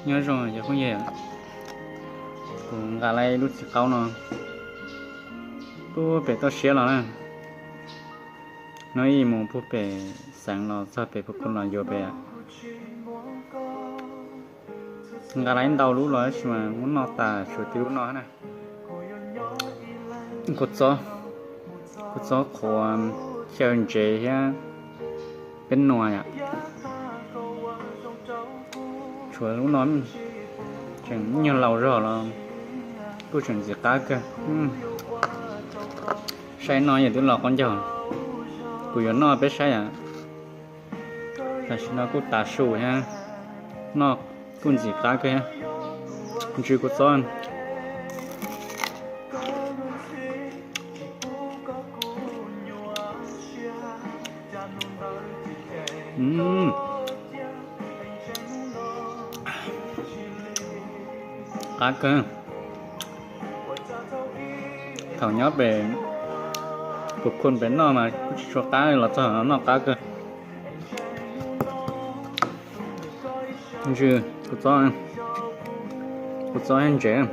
Nyob zoo cov phooj ywg, kuv nqa lawm lub txiv qaub no puag pem toj siab los na. No ib mus puag pem xeev los txog pem puag phu los yuav pem. Nqa lawm ntau lub los tab sis mas muab noj tas tshuav tib lub no na. Kua txob, kua txob qhuav xyaw ntsev thiab peb nua yom. Tshuav lub no tseem nyuag laus zog los kuj tseem ntxim qab kawg. Saib no yog twb los qaub ncaug, kuv yuav noj peb saib yom. Tam sim no kuj tav su thiab, noj kuj ntxim qab kawg thiab. Ntsw kua txob. Qab kawg. Thaum nyob pem, kuv khun pem noj mas kuj tsis tshua qab, los txog no noj qab kawg. Ntsw kua txob, kua txob ntsev.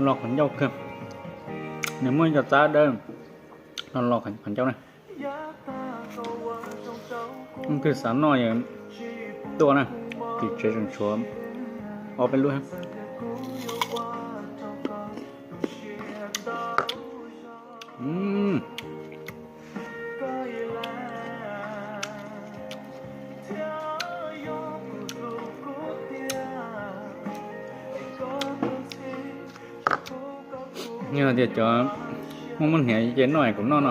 Los qhov ncauj kawg, nws muaj cov txab dawb no los qhov ncauj na. Leej twg xav noj tuaj na, tim tsev tseem tshuav ob peb lub. Yog tias cov muaj muaj hniav ces noj es kuv noj no.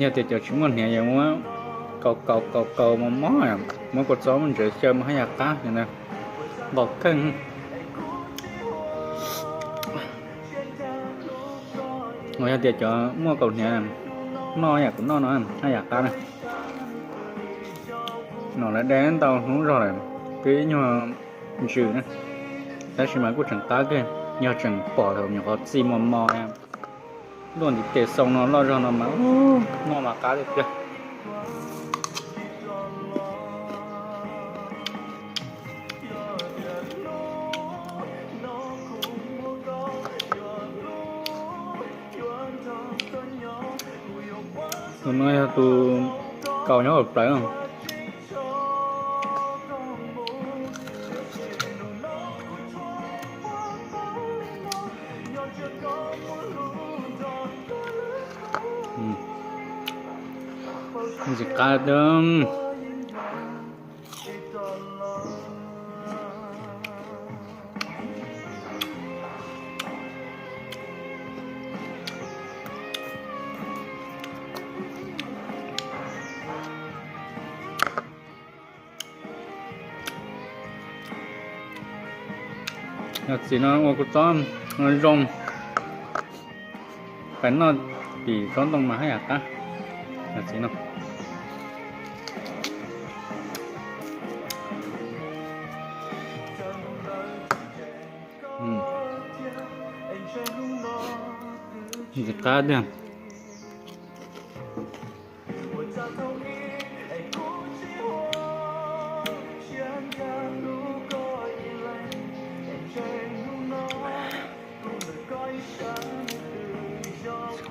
Yog tias cov tsis muaj hniav ces muab kaus kaus kaus kaus mos mos, muab kua txob muab ntsev xyaw muab hab yas qab nqos kheej. Yog tias cov muaj kaus hniav noj yam kuv noj no hab yas qab na. No lawv de ntau hnub zog lawm, twb nyuag ntsws na, tab sis mas kuj tseem qab kawg. Yog tseem pom thaum nyuam qhuav txi mos mos, luaj ntiv tes xoo no loj zog no mas noj mas qab tiag tiag. Tus no yog tus kaus nyob hauv plawv. Ntxim qab tiag. Yog txiv no ua kuv txob zoo, pais noj tim tsob ntoo mas haj yam qab. Yog txiv no ntxim qab tiag.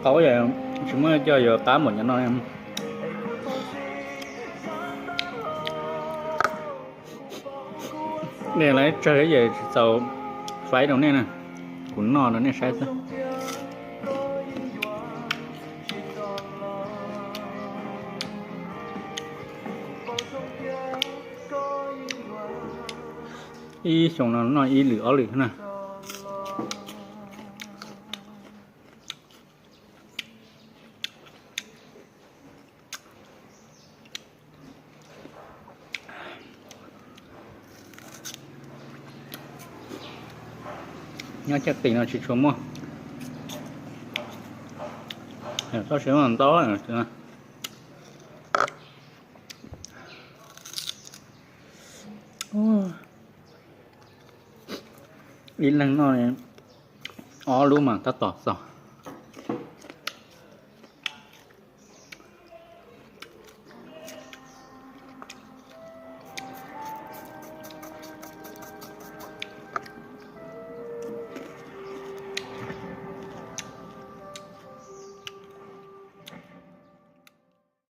Qaub tsis muaj coj yuav qab npaum cov no. Nej lawv tsawg es tsis txaus faib rau nej na, kuv noj rau nej saib xwb. Ib xyoo no noj ib lwm ob lwm na. Nyob chaw qis no tsis tshua muaj, txoj siv ntau. Tus no, Ib leeg noj ob lub mas tab tom txaus.